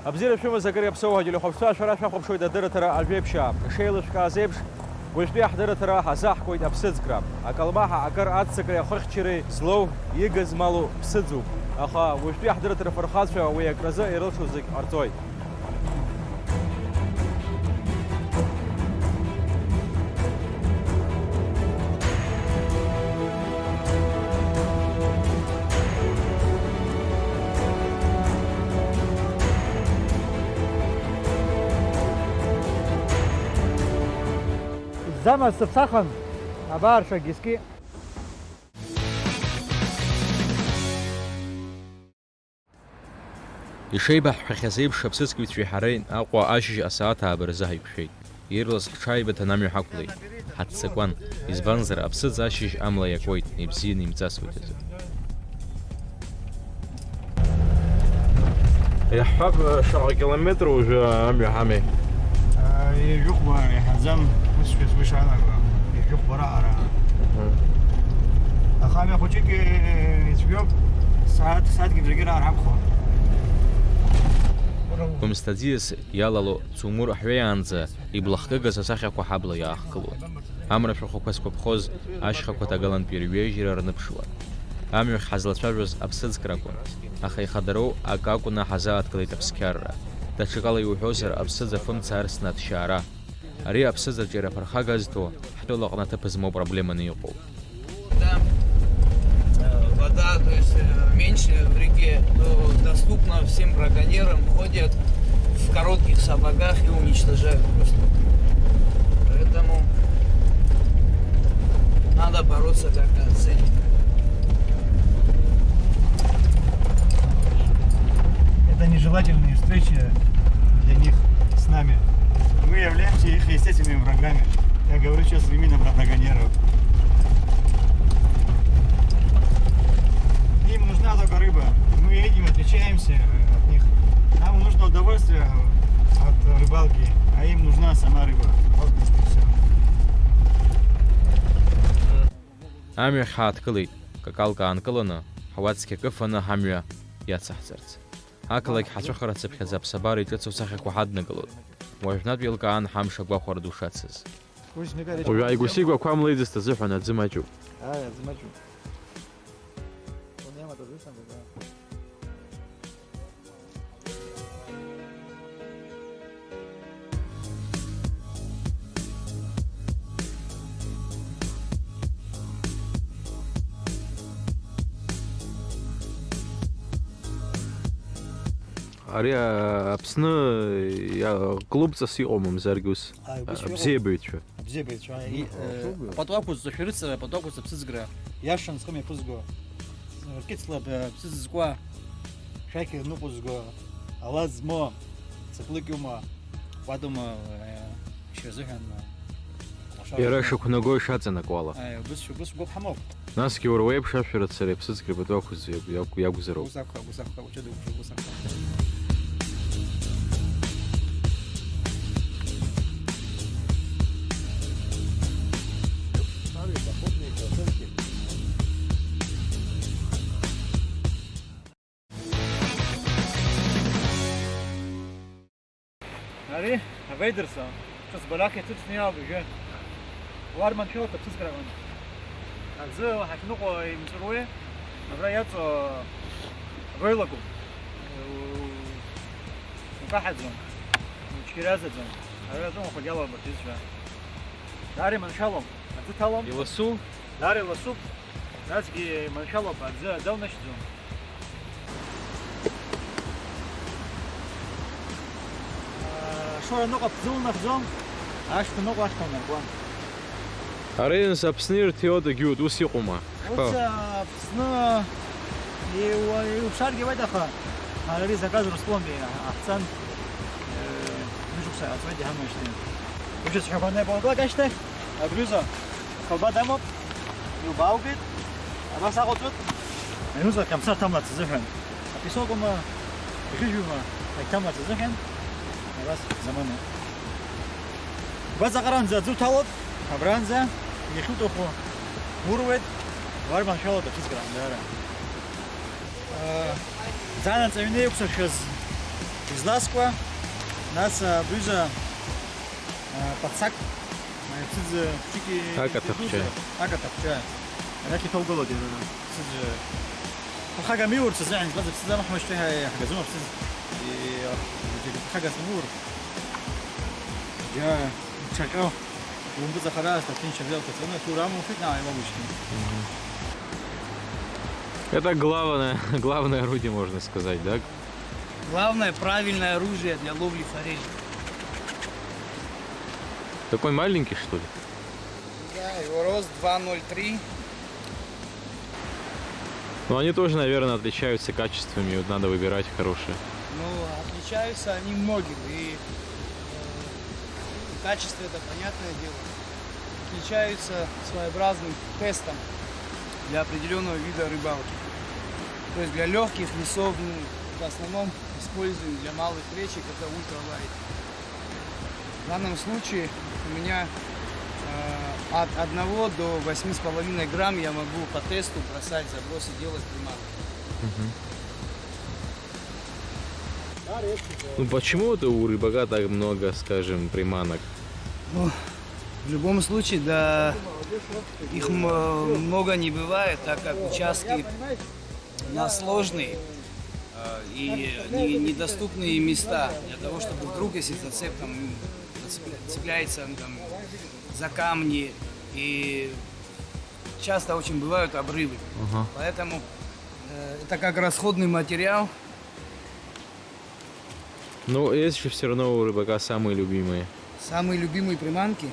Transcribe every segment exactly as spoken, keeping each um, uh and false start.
Абзиара шәымаз, акыр иаԥсоу ҳәа телехәаԥшцәа, шәара шәахәаԥшуеит адырраҭара ажәеиԥшьаа. Ишеилышәкааз еиԥш, уажәтәи ҳдырраҭара ҳазаҳкуеит аԥсыӡкра. Акалмаҳа акыр аццакреи ахыхьчареи злоу, игызмалу ԥсыӡуп. Аха уажәтәи ҳдырраҭара фырхацәа уи акразы ирылшо зегь ҟарҵоит. Замаз сыԥсахын, абар шәагьы зқьи. Ишеибаҳҳәахьаз еиԥш, аԥсыӡкҩцәеи ҳареи Аҟәа ашьыжь асааҭ ааба рзы ҳаиқәшәеит. Ирлас ҳҽааибыҭан амҩа ҳақәлеит. Ҳаццакуан, избанзар, аԥсыӡ ашьыжь амла иакуеит, ибзианы имҵасуеит азы. Иаҳҳәап, шаҟа километр уажәы амҩа ҳамеи? Ҩажәи хәба иаҳаӡам, ус шәа-, сгәы ишаанаго, ҩажәи хәба раҟара. Мгм. Аха амҩа хәыҷыкгьы ицәгьоуп, сааҭ, сааҭк ибжагьы раара ҳабхо. Гәымсҭа аӡиас иалало Цумур ҳҩеиаанӡа иблахкыгаз асахьақәа ҳабла иаахгылон. Амра шәахәақәа зқәыԥхоз ашьхақәа ҭагалантә ирҩежьра рныԥшуан. Амҩахь ҳазлацәажәоз аԥсыӡкра акәын, аха ихадароу акы акәны ҳазааҭгылеит аԥсқьарра. Даҽакала иуҳәозар, аԥсыӡ афымца арсны аҭшьаара. Ари аԥсыӡ аҿиара аԥырхага азҭо, ҳтәылаҟны аҭыԥ змоу проблеманы иҟоуп. Да. Э, вода, то есть, э, меньше в реке, то доступна всем браконьерам, ходят в коротких сапогах и уничтожают просто. Поэтому надо бороться как-то с этим. Это нежелательные встречи для них с нами. Мы являемся их естественными врагами. Я говорю сейчас именно про браконьеров. Им нужна только рыба. Мы этим отличаемся, э, от них. Нам нужно удовольствие от рыбалки, а им нужна сама рыба. Вот и всё. Амҩахь ҳааҭгылеит, какалка аанкыланы, ҳуа цқьакы фаны ҳамҩа иацаҳҵарц. Ақалақь ҳацәыхарацыԥхьаӡа аԥсабара иҿыцу сахьақәа ҳаднакылоит. Уажәнатә еилкаан ҳамш агәахәара ду шацыз. Уажә ааигәа-сигәа ақәа млеиӡа сҭазыҳәан аӡы маҷуп. Ааи, аӡы маҷуп. Ари, а, Аԥсны, иа-, клубҵас иҟоума, мзаргьы ус? Ааи, убас иҟоуп. Абзиабаҩцәа. Абзиабаҩцәа, и-, э, Ашәугьы. Апату ақәызҵо, шәарыцара апату ақәызҵо аԥсыӡкра, иашан зхы мҩаԥызго, ркьыцла б-, аԥсыӡ зкуа, шәақь рныҟәызго, ала змоу, цыплыкьума, кәадума, э, шьра азыҳәан, э, лашара Иара азыҳәан. Шықәнаго ишаҵанакуала. Ааи, убыс, убыс гәоуп ҳамоуп. Насгьы уара уеиԥш ашәарыцареи аԥсыӡкреи пату ақәызҵо иакә-, иакәзароуп. Ус акәхап, ус акәхап, уаҵәы дукәыхшоуп, ус акәхап. Ари, абеидырса, ҿыц барах иҭыҵны иаауп уажәы. Уа рманшәалоуп аԥсыӡкра аҟны. Аӡы ҳахьныҟәо имҵәыруеи, абра иаҵоу абра илагоуп. Укаҳаӡом, уцәгьаразаӡом. Ара иаҵәахәқәагьы алоуп абарҭ изцәа. Даара иманшәалоуп, аӡы ҭалом. Иласу? Даара иласуп. Насгьы маншәалоуп, аӡы, аӡы аунашьҭӡом. Ашоура ныҟәап, ӡы унахӡом, ашҭа ныҟәа ашҭа унаркуан. Ари нас Аԥсны ирҭиуа дагьиуеит, ус иҟоума? Ус, Аԥсны иу-, иуԥшааргьы ауеит, аха ари заказ Урыстәылантәи ҳаҳҵан, э, ҩышықәса иаҵуеит иҳамоуижьҭеи. Ҩышықәса ҳәақәа анеибакәлак ашьҭахь, абри аҩыза ахәылба дамоуп. Илбааугеит, абас аҟаҵоит. Аҩнуҵҟа камсар ҭамлац азыҳәан. Апесок ума, ихыжьума, егьҭамлац азыҳәан. Абас замана. Убас аҟаранӡа аӡы уҭалоит, абранӡа, иахьуҭаху уруеит, уарманшәалоит аԥсыӡкра даара. Зан анҵаҩны еиқәсыршәаз Изласкуа, нас абҩыза, а, пацак, а, иԥсыӡ хәҷыки Акаҭахәҷа. Акаҭахәҷа. Арахь иҭоугалоит иара, ԥсыӡ. Ԥырхага миурц азыҳәан, избанзар, ԥсыӡ амаҳмашьҭеи ҳәа иаҳгаӡом аԥсыӡ. И, џьаргьы ԥырхага змоур. Џьа, ҽаҟьо. Умбыҵахара, аҭынчра бзиа уҭаҵаны, аҭуура амоу, фитна ааилабушьҭын. Мгм. Это главное, главное орудие, можно сказать, да? Главное, правильное оружие для ловли форели. Такой маленький, что ли? Да, его рост два ноль три. Но они тоже, наверное, отличаются качествами, вот надо выбирать хорошие. Ну, отличаются они многим, и, э, и качество — это понятное дело. Отличаются своеобразным тестом для определённого вида рыбалки. То есть для лёгких весов, ну, в основном используем для малых речек, это ультралайт. В данном случае у меня, э, от одного до восьми с половиной грамм я могу по тесту бросать забросы, делать приманки. Мгм. Ну, почему это у рыбака так много, скажем, приманок? Ну, в любом случае, да, их м-, много не бывает, так как участки у нас сложные, э, и не-, недоступные места для того, чтобы вдруг, если зацеп там зацепля-, цепляется, там, за камни, и часто очень бывают обрывы. Ага. Поэтому, э, это как расходный материал. Ну, есть же всё равно у рыбака самые любимые. Самые любимые приманки?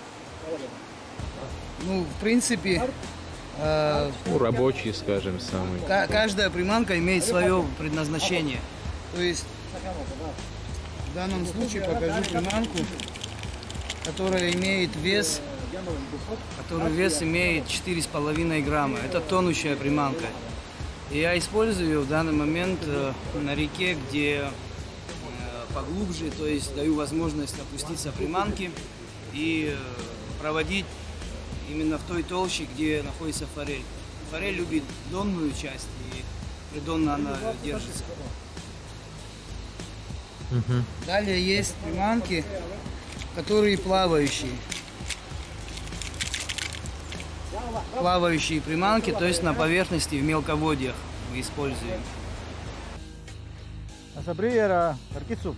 Ну, в принципе, э, Ну, рабочие, скажем, самые. Ка-, каждая приманка имеет своё предназначение. То есть в данном случае покажу приманку, которая имеет вес, который вес имеет четыре с половиной грамма. Это тонущая приманка. И я использую её в данный момент, э, на реке, где, э, поглубже, то есть даю возможность опуститься приманке и, э, проводить именно в той толще, где находится форель. Форель любит донную часть, и придонно она держится. Мгм. Далее есть приманки, которые плавающие. Плавающие приманки, то есть на поверхности, в мелководьях мы используем. Нас абри иара аркьыцуп,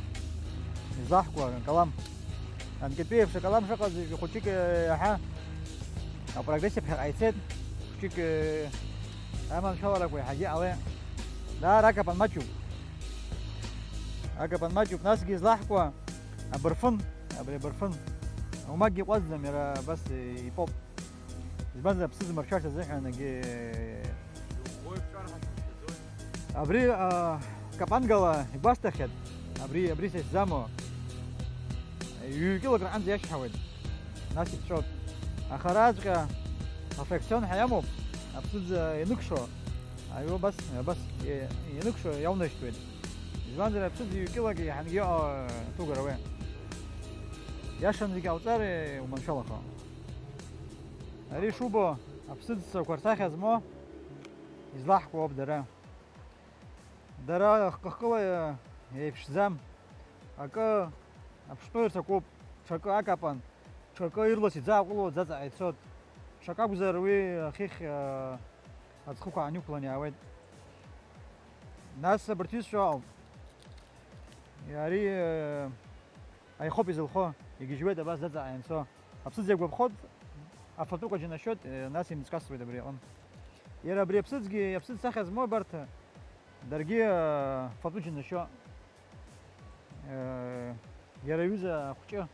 излаҳкуа акалам. Анкьатәи еиԥш акалам шыҟаз, хәыҷык, э, иаҳа апрогресс иаԥхьаҟа ицеит, хәыҷык, э, аманшәаларақәа иаҳагьы иҟалеит. Даара акапан маҷуп. Акапан маҷуп, насгьы излаҳкуа абырфын, абри абырфын. Умагьы иҟәазӡам, иара абас, э, ипоп. Избанзар, аԥсыӡ мыршәарц азыҳәан егьи. Абри, а, капангала игәасҭахьеит, абри, абри сахьӡамоу. Ҩ-килограмманӡа иашьҭҳауеит, нас иԥҵәоит. Аха араҵәҟьа афракцион ҳәа иамоуп, аԥсыӡ ианыкшо, аҩы абас, абас, и-, ианыкшо иаунашьҭуеит. Избанзар, аԥсыӡ ҩ-килогьы иаҳангьы иҟоу аҭугара уи. Иашан зегь ҟауҵар, уманшәалахо. Ари шубо, аԥсыӡ цақәа рсахьа змоу, излаҳкуа ауп дара. Дара хкы-хкыла еиԥшӡам. Акы аԥштәы ирҭакуп, ҽакы акапан, ҽакы ирлас иӡааҟәыло ӡаҵаҟа ицоит. Ҽакы акәзар уи ахьыхь, а, аӡхықәа аанықәлан иаауеит. Нас абырҭ изшәо ауп. Ари, а, аихоуп изылхо, игьежьуеит абас ӡаҵаҟа ианцо. Аԥсыӡ иагәаԥхоит, афатәы кәаџьанашьоит, нас имыцкасуеит абри аҟны. Иара абри аԥсыӡгьы, аԥсыӡ сахьа змоу абарҭ, даргьы, э, фатәы џьанашьо. Э, иара аҩыза ахәҷы,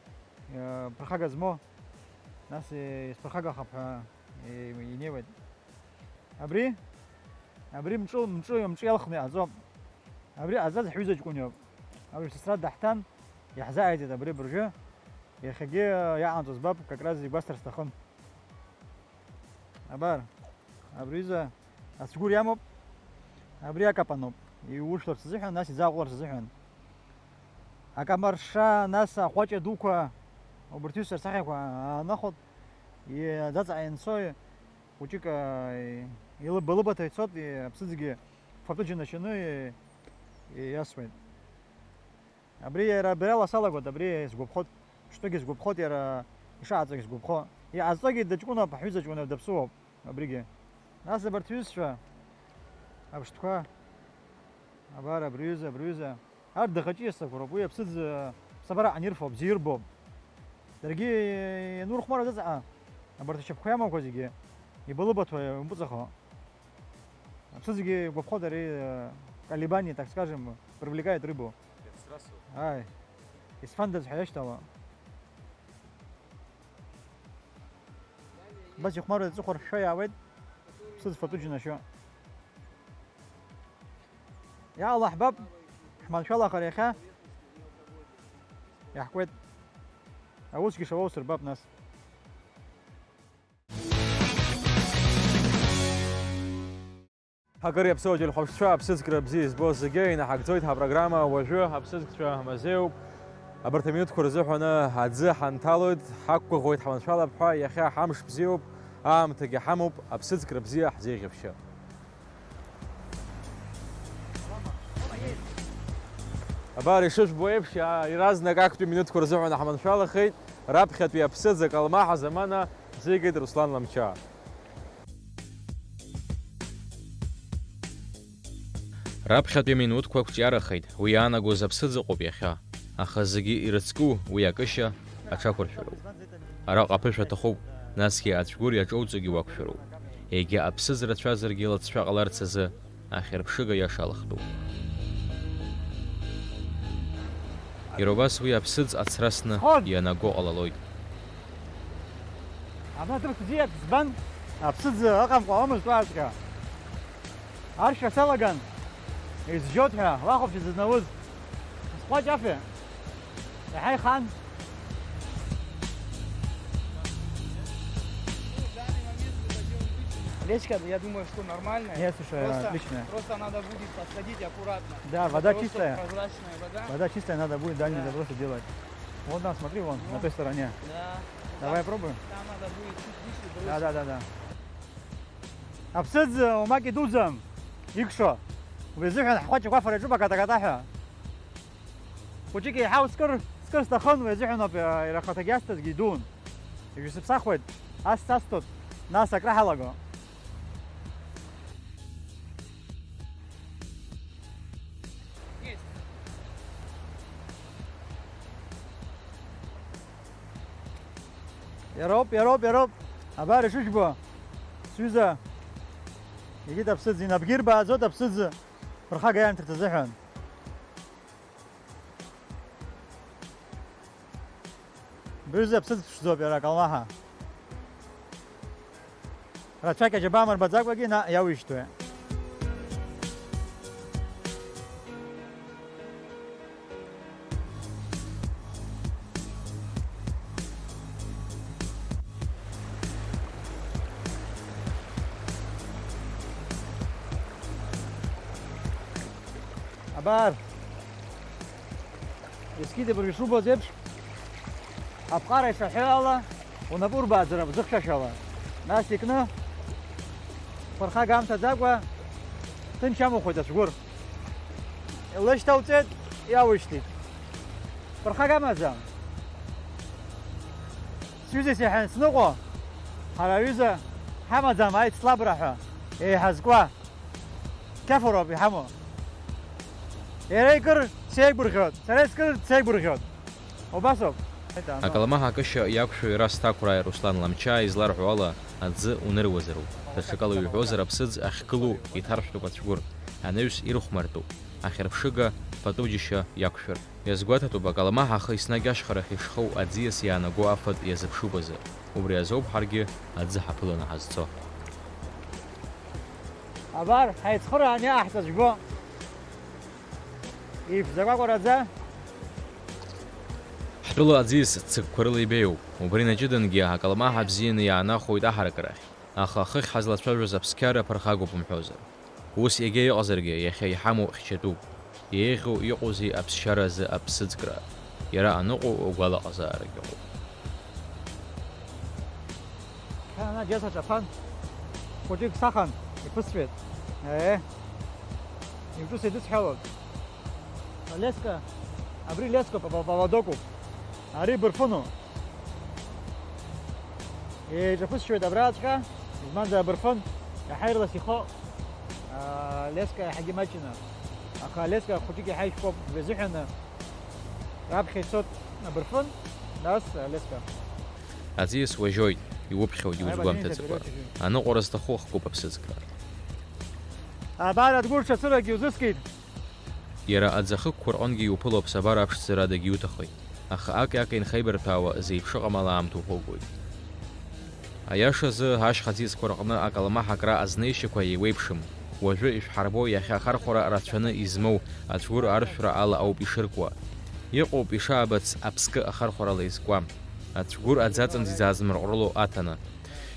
э, ԥырхага змоу, нас, э, исԥырхагахап ҳәа, э, инеиуеит. Абри, абри мҿы, мҿы, мҿы иалхны иҟаҵоуп. Абри ҟаҵаз ҳҩыза ҷкәын иоуп. Абри сасра даҳҭан, иаҳзааиҵеит абри абыржәы. Иахьагьы иҟанаҵо збап, как раз игәасҭар сҭахын. Абар, абри изы ацгәыр иамоуп, абри акапаноуп, иушәларц азыҳәан, нас иӡааҟәларц азыҳәан. Акамарша, нас ахәаҷа дуқәа, убырҭ ҩызцәа рсахьақәа аанахәоит, иаӡаҵаҟа ианцо, хәыҷык, а, илыба-лыбаҭа ицоит, и-, аԥсыӡгьы фатәы џьанашьаны и-, и-, иасуеит. Абри иара абриала салагоит, абри сгәаԥхоит. Ԥштәыгьы сгәаԥхоит, иара ишаҟаҵогьы сгәаԥхо. Иҟазҵогьы дыҷкәыноуп, аҳәыза ҷкәына даԥсуоуп абригьы. Нас абарҭ ҩызцәа, аԥштәқәа, абар, абри ҩыза, абри ҩыза. Арҭ дахаҿиасақәа роуп, уи аԥсыӡ, ԥсабара анирфо, бзиа ирбо. Даргьы ианурхәмаруа заҵаҟа, абарҭ ашьапқәа иамақәа зегьы ибалыбаҭо, иумпыҵахо. Аԥсыӡгьы игәаԥхоит ари, э, колебание, так скажем, привлекает рыбу. Ааи. Исфандаз ҳәа иашьҭала. Абас ихәмаруа аҵыхәа ршәшәо иаауеит. Ԥсыӡ фатәы џьнашьо. Иаалаҳбап, ҳманшәалахар иахьа. Иаҳкуеит. Аусгьы шауоу сырбап нас. Ҳакыр иаԥсоу ателехәаԥшцәа, аԥсыӡкра бзиа избо зегьы, инаҳагӡоит ҳапрограмма. Уажәы аԥсыӡкцәа мазеиуп. Абарҭ аминуҭқәа рзыҳәаны аӡы ҳанҭалоит, ҳақәгәыӷуеит ҳманшәалап ҳәа, иахьа ҳамш бзиоуп, аамҭагьы ҳамоуп, аԥсыӡкра бзиа ҳзеиӷьаԥшьы. Абар, ишыжәбо еиԥш, иа-, иаразнак актәи минуҭқәа рзыҳәан ҳманшәалахеит, раԥхьатәи аԥсыӡ акалмаҳа замана зегеит Руслан Ламчаа. Раԥхьатәи аминуҭқәа қәҿиарахеит, уи иаанагоз аԥсыӡ ыҟоуп иахьа, аха зегьы ирыцку уи акышьа аҽақәыршәароуп. Араҟа аԥышәа аҭахуп, насгьы ацәгәыр иаҿоуҵогьы уақәшәароуп. Егьа аԥсыӡ рацәазаргьы лыҵшәа ҟаларц азы ахьырԥшыга иаша алыхтәуп. Иара убас уи аԥсыӡ ацрасны Хон! Ианаго ҟалалоит. Абна ҭыԥ бзиак збан, аԥсыӡ ыҟамкәа ҟаламызт уаҵәҟьа. Аршәа салаган, изжьоит ҳәа, лахәаԥшьа зызнауз. Схәаҷафе, иаҳа ихан. Леська, я думаю, что нормально. Нет, слушай, просто, отличная. Просто надо будет подходить аккуратно. Да, это вода просто чистая. Прозрачная вода. Вода чистая, надо будет дальний Да. заброс делать. Вот там, смотри, вон, Ну, на той стороне. Да. Давай Там, пробуем. Там надо будет чуть выше бросить. Да, да, да, да. Аԥсыӡ, умак идуӡам, икшо. Убри азыҳәан ҳхәаҷақәа афара иаҿуп аката-ката ҳәа. Хәыҷык еиҳау скыр, скыр сҭахын, уи азыҳәаноуп, иара ахаҭагьы асҭазгьы идуун. Ижәысыԥсахуеит, ас сасҭоит, нас акраҳалаго. Иароуп, иароуп, иароуп. Абар ишыжәбо, сҩыза. Егьит аԥсыӡ, инапгьы ирбааӡоит аԥсыӡ. Ԥырхага иаамҭарц азыҳәан. Быҩза аԥсыӡ ԥшӡоуп иара акалмаҳа. Рацәак аџьабаа мырбаӡакәагьы наҟ иауишьҭуеит. Абар, ескида абыржә ишубоз еиԥш, аԥҟара ишаҳәо ала, унапы урбааӡароуп зыхьшәашәала. Нас икны, ԥырхага амҭаӡакәа, ҭынч амухуеит ацәгәыр. Илышьҭауҵеит, иаушьҭит. Ԥырхага амаӡам. Сҩыза исеиҳәан сныҟәо, ҳара аҩыза ҳамаӡам аицлабра ҳәа еиҳа зкуа. Қьафуроуп иҳамоу. Иара икыр сеигәырӷьоит, сара искыр сеигәырӷьоит. Убасоуп. Акалмаҳа акышьа иақәшәо иара сҭакәрааи Руслан Ламчаа изларҳәо ала, аӡы уныруазароуп. Даҽакала иуҳәозар, аԥсыӡ ахьгылоу иҭаршәтәуп ацәгәыр, анаҩс ирыхәмартәуп, ахьырԥшыга пату џьышьа иақәшәар. Иазгәаҭатәуп, акалмаҳа ахы еснагь ашьхарахь ишхоу аӡиас иаанаго афатә иазыԥшуп азы. Убри азоуп ҳаргьы аӡы ҳаԥыланы ҳазцо. Абар, ҳаицхырааны иааҳҵазжәбо. Иԥшӡакәакәараӡа. Ҳтәыла аӡиас цыгқәа рыла ибеиоуп. Убри наҷыдангьы акалмаҳа бзианы иаанахәоит аҳаракырахь. Аха ахыхь ҳазлацәажәоз аԥсқьара ԥырхагоуп умҳәозар. Ус егьа иҟазаргьы, иахьа иҳамоу хьчатәуп. Еиӷьу иҟоузеи аԥсшьара азы аԥсыӡкра? Иара аныҟоу агәалаҟазаарагь ыҟоуп. Ана џьа саҿаԥан. Хәыҷык сахан, иԥысҵәеит. Е, имҿыцәеит дысҳәалон. Леска, Абри лескоуп, ава-, авадокуп. Ари бырфыну. Еиҿаԥысшьуеит абраҵәҟьа, избанзар абырфын иаҳа ирлас ихо, аа, леска иаҳагьы маҷны. Аха алеска хәыҷык иаҳа ишәпоуп, уи азыҳәан раԥхьа ицоит абырфын, нас алеска. Аӡиас уажьоит, иуԥхьоит, Ааи, иузгәамҭаӡакәа. Баҭымза, Баҭымза. Аныҟәара зҭаху ахкуп аԥсыӡкра. Абар Адгәыр ҽа цырак иузыскит. Иара аӡахықәқәа рҟынгьы иуԥыло аԥсабара аԥшӡара дагьиуҭахеит, аха аки-аки инхеибарҭәаауа зеиԥшыҟам ала аамҭа ухыгоит. Аиашазы, ашьха ӡиасқәа рҟны акалмаҳа акра азнеишьақәа еиуеиԥшым. Уажәы ишәҳарбо иахьа ахархәара рацәаны измоу ацәгәыр аршәра ала ауп ишыркуа. Иҟоуп ишаабац аԥскы ахархәарала изкуа. Ацәгәыр аӡы аҵанӡа изаазмырҟәрыло аҭаны.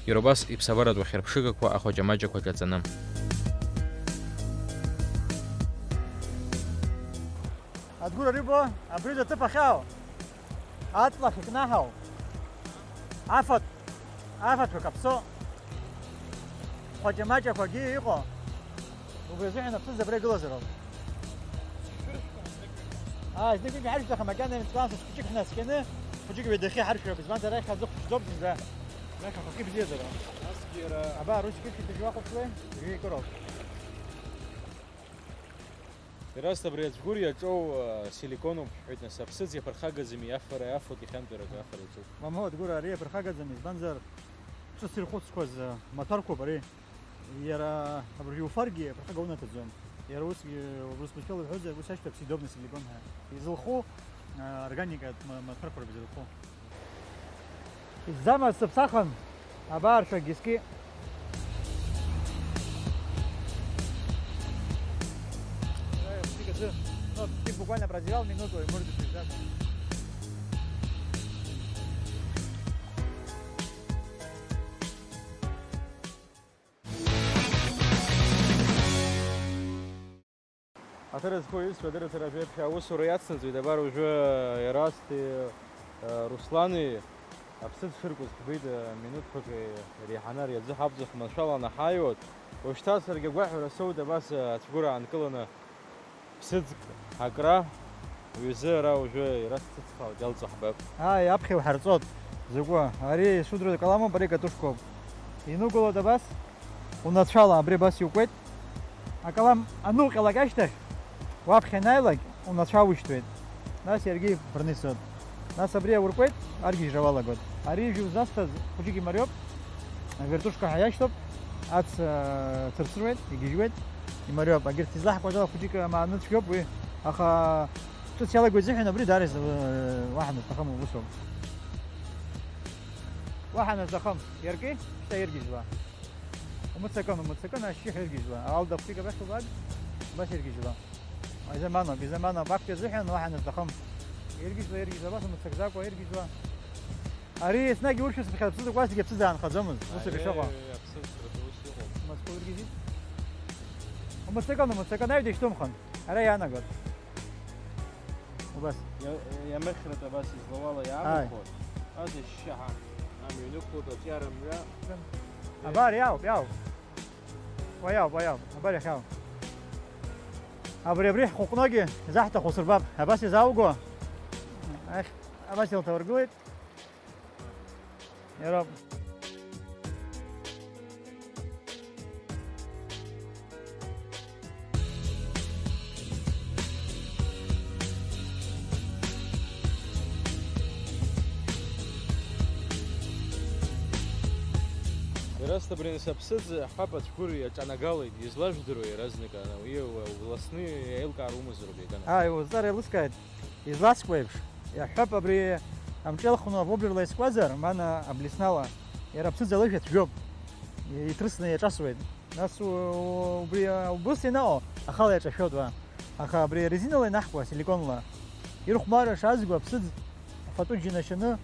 Иара убас иԥсабаратә уахьырԥшыгақәа ахәаҷамаҷақәа ҿаҵаны. Адгәыр арибо, абри заҵыԥ ахьаау, аҵла ахьыкнаҳау, афатә, афатәқәа каԥсо, хәаҷамаҷақәагьы иҟоу, убри азыҳәан аԥсыӡ абра игылазароуп. Аа, знык-ҩынтә иҳаршәҭаха макьана имҵуан, сас хәыҷык ҳнаскьаны, хәыҷык ҩадахьы иҳаршәроуп, избанзар арахь аӡы хәшәӡоуп зынӡа. Арахь ахахьы бзиазароуп. Насгьы иара Абар, ус кьыԥхьыӡ жәуа хәаԥшуеи? Ҩеикыроуп. Ирасҭа абри ацәгәыр иаҿоу, а, силиконуп, шәҳәеит, нас, аԥсыӡ иаԥырхагаӡами, афара, афоит, ихьамтәарак афара иаҿуп? Мамоу, Адгәыр, ари иаԥырхагаӡам, избанзар, ҿыц ирхәыцқәаз, а, маҭәарқәоуп ари. Иара абыржәы иуфаргьы, иаԥырхага унаҭаӡом. Иара усгьы, урыс бызшәала уҳәозар, ус ашьҭоуп, съедобный силикон ҳәа. Изылху, а, органикатә ма-, маҭәарқәа роуп изылху. Изӡамыз сыԥсахын, абар шәагьы ски. Ну, буквально продирал минуту, и может быть, да. Аҭыр зқәу иҩызцәа адырраҭара жәеиԥшь аусура иацнаҵоит, абар уажәы Ерасти, э, Руслани аԥсыӡ шыркәыз ҳбеит, э, минуҭқәак реиҳаны ари аӡы ҳабҵахә маншәаланы ҳааиуеит. Уажәшьҭа саргьы агәаҳәара соуит абас, э, ацәгәыра аанкыланы ԥсыӡк акра, уҩызы ара уажәы Ерасти сыцхраауеит, иалҵуа ҳбап. Ааи, аԥхьа иуҳарҵоит, закәу, ари ишудыруа каламуп, ари катушкоуп. Иныгәалоит абас, унацәала абри абас иукуеит. Акалам ануҟьалак ашьҭахь, уаԥхьа ианааилак, унацәа аушьҭуеит. Нас иаргьы бырнысуеит. Нас абри ауркуеит, аргьежьра уалагоит. Ари ижәы узасҭаз хәыҷык имариоуп, авертушка ҳәа иашьҭоуп, ац, э, цырцыруеит, игьежьуеит, имариоуп. Агьырҭ излаҳкуаз ала хәыҷык амааны цәгьоуп уи, аха ҿыц иалагоит изыҳәан абри даара изы-, уаҳа назҭахым усоуп. Уаҳа назҭахым, иарки, шьҭа иргьежьла. Умыццакын, умыццакын, ашьшьыҳәа иргьежьла. Алда хәыҷык абахьа убап, абас иргьежьла. Изаманоуп, изаманоуп, актәи азыҳәан уаҳа назҭахым. Иргьежьла, иргьежьла, абас умыццакӡакәа иргьежьла. Ари еснагь уршәа сыԥхьа аԥсыӡ акәа зегьы аԥсыӡ аанхаӡомызт, ус еиԥш иҟоу. Аиеи, аԥсыӡ срыҭо ус иҟоуп. Мыцхәы иргьежьит. Умыццакын, умыццакын, аҩ дышьҭумхын. Ара иаанагоит. Убас. Иа-, иамыхьрыт абас излауала Ааи. Иаанхоит. Ас ишьшьаҳа амҩа инықәлоит аҿиара мҩа. Абар, иаауп, иаауп. Уа иаауп, уа иаауп. Абар иахьаау. Абри, абри ҳхәыҟәногьы изаҳҭаху сырбап. Абас изаауго? Ахь, абас илҭаургылеит. Иароуп. Ирасҭа, абри нас аԥсыӡ ҳәап ацәгәыр иаҿанагалеит, излажәдыруа иаразнак, ана, уи у-, уласны еилкаар умазароуп иаганы. Ааи, узҵаара еилыскааит. Изласкуа еиԥш, иаҳҳәап, абри амҿелхну авоблерла искуазар, мана аблеснала, иара аԥсыӡ алыжә ацәгьоуп, иҭрысны иаҿасуеит. Нас у-, у-, убри, а, убыс ианаҟо, ахала иаҿашәоит уа. Аха абри арезинала ианаҳкуа, силиконла, ирыхәмарра шазго аԥсыӡ афатәы џьнашьаны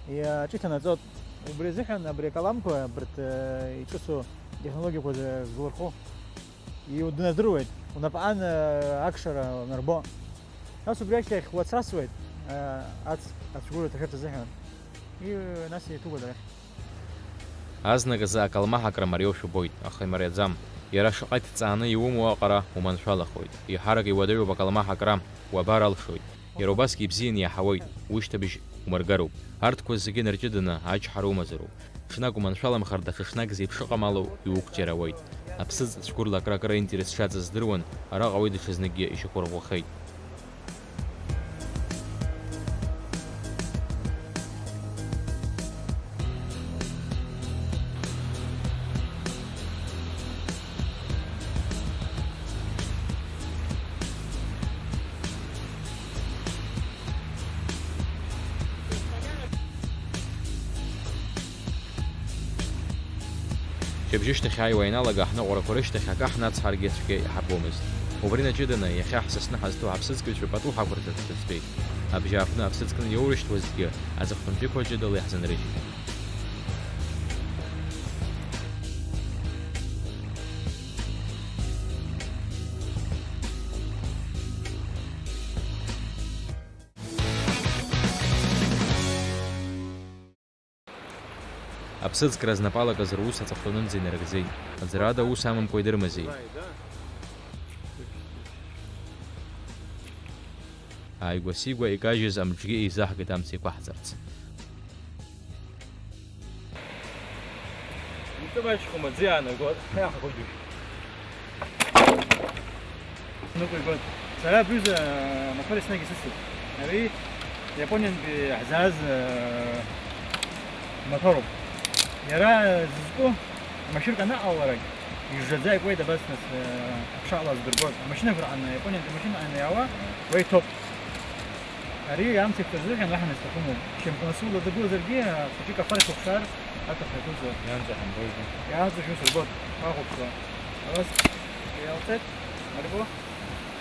иаҿиҭанаҵоит. Убри азыҳәан абри акаламқәа абарҭ, э, иҿыцу технологиақәа з-, злырху. Иуднадыруеит, унапаҟан, э, акшара унарбо. Нас убри ашьҭахь уацасуеит, э, ац-, ацәгәырҩа ҭашәарҭа азыҳәан. И, нас иҭугоит арахь. Азныказы акалмаҳа акра мариоушәа убоит, аха имариаӡам. Иара шаҟа иҭҵааны иумоу аҟара уманшәалахоит. Еиҳарак иуадаҩуп акалмаҳа акра, уабар алшоит. Иара убасгьы ибзианы иаҳауеит, ушьҭыбжь умыргароуп. Арҭқәа зегьы нарҷыданы ачҳара умазароуп. Ҽнак уманшәаламхар, даҽа ҽнак зеиԥшыҟам ала иуқәҷаруеит. Аԥсыӡ цәгәырла акракра аинтерес шаҵаз здыруан, араҟа уи даҽазныкгьы ишьақәырӷәӷәахеит. Шьыбжьышьҭахь ааиуа ианалага, ҳныҟәарақәа рышьҭахь акы ҳнацҳаргьы цәгьа иҳарбомызт. Убри наҷыданы, иахьа ҳсасны ҳазҭоу ҳаԥсыӡкҩцәа пату ҳақәырҵарц ҳаӡбеит. Абжьааԥны аԥсыӡ кны иоурышьҭуазҭгьы, аҵыхәтәантәиқәа ҷыдала иаҳзынрыжьит. Аԥсыӡкра знапы алакыз рус аҵыхәтәанынӡа инарыгӡеит. Аӡара ада аус амамкәа идырмазеи? Ааигәа-сигәа икажьыз амҿгьы еизаҳгеит амца еиқәаҳҵарц. Итәы маҷхом, аӡы иаанагоит, ҳа иаҳгоит уажәы. Ныҟәигоит. Сара абҩыза амаҭәар еснагь исысит. Ари Иапониантәи ҳзааз, э, маҭәароуп. Иара зызку амашьынақәа анаҟалалак, ижжаӡа икуеит абас, нас, э, аԥшаала здырбоз. Амашьынақәа рҟны, Иапониантәи амашьынақәа рҟны иаауа, уа иҭоуп. Ари амца иқәҵарызыҳәан уаҳа насҭахымоуп. Шьамхы насыла дагылазаргьы, хәыҷык афар ихәаԥшаар, аҭахра дуӡӡа. Ианӡа ҳамбоижьҭеи. Иаанӡа шәусырбот, уахәаԥшуа. Абас, иалҵеит, аргәы,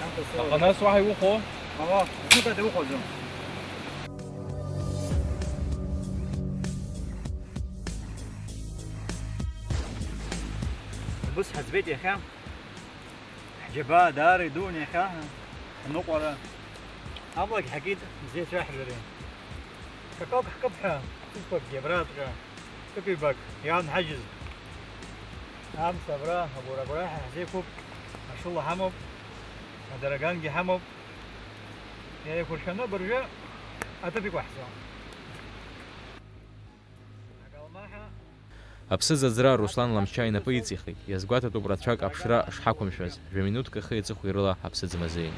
амца сыла. Аха нас уаҳа иухәо? Ала, знык ада иухәаӡом. Убыс ҳаӡбеит иахьа. Ҳџьабаа даара идуун иахьа ҳныҟәара. Аблагь ҳакит, бзиа цәаҳәари. Какалк ҳкып ҳәа, ҵыԥқәакгьы абраҵәҟьа, ҵык-ҩбак иаанҳажьыз. Амца абра, агәра-агәра ҳәа ҳзеиқәуп, ашыла ҳамоуп, адарагангьы ҳамоуп. Иара еиқәыршәаны абыржәы аҭыԥ иқәаҳҵо. Акалмаҳа. Аԥсыӡ аӡра Руслан Ламшьа инапы иҵихит, иазгәаҭатәуп рацәак аԥшра шҳақәымшәаз, жәа-минуҭк ахи аҵыхәеи рыла аԥсыӡ мазеин.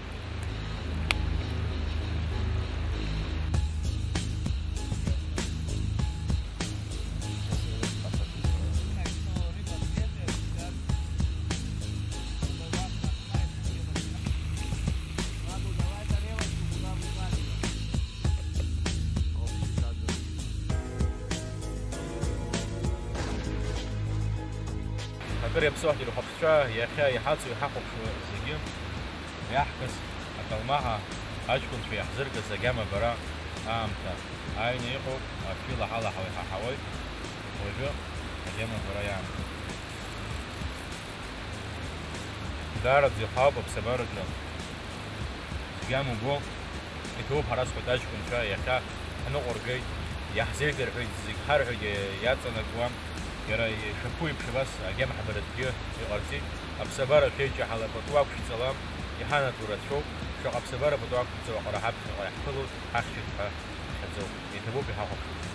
Акыр иаԥсоу ҳтелехәаԥшцәа, иахьа иҳацу, иҳахәаԥшуа зегьы, иаҳкыз акалмаҳа аҷкәынцәа иаҳзыркыз агьама бара аамҭа ааины иҟоуп, афҩы лаҳалаҳауа иҳаҳауеит. Уажәы агьама бара иаамҭоуп. Даараӡа ихаауп аԥсабараҿы. Зегь амугәо, иҭоуп ҳара сҳәоит аҷкәынцәа, иахьа ҳныҟәыргеит, иаҳзеиҭарҳәеит, зегь ҳарҳәогьы иаҵанакуам. Иара ишаԥу еиԥш абас агьама ҳбаратәгьы иҟарҵеит. Аԥсабара шәеиҷаҳала пату ақәшәҵала, иҳанаҭо рацәоуп, шаҟа аԥсабара пату ақәшәҵо аҟара ҳаԥхьаҟа иаҳԥылоит, ҳахьчоит ҳәа ҳахьаӡоуп. Иҭабуп иҳахәаԥшуа.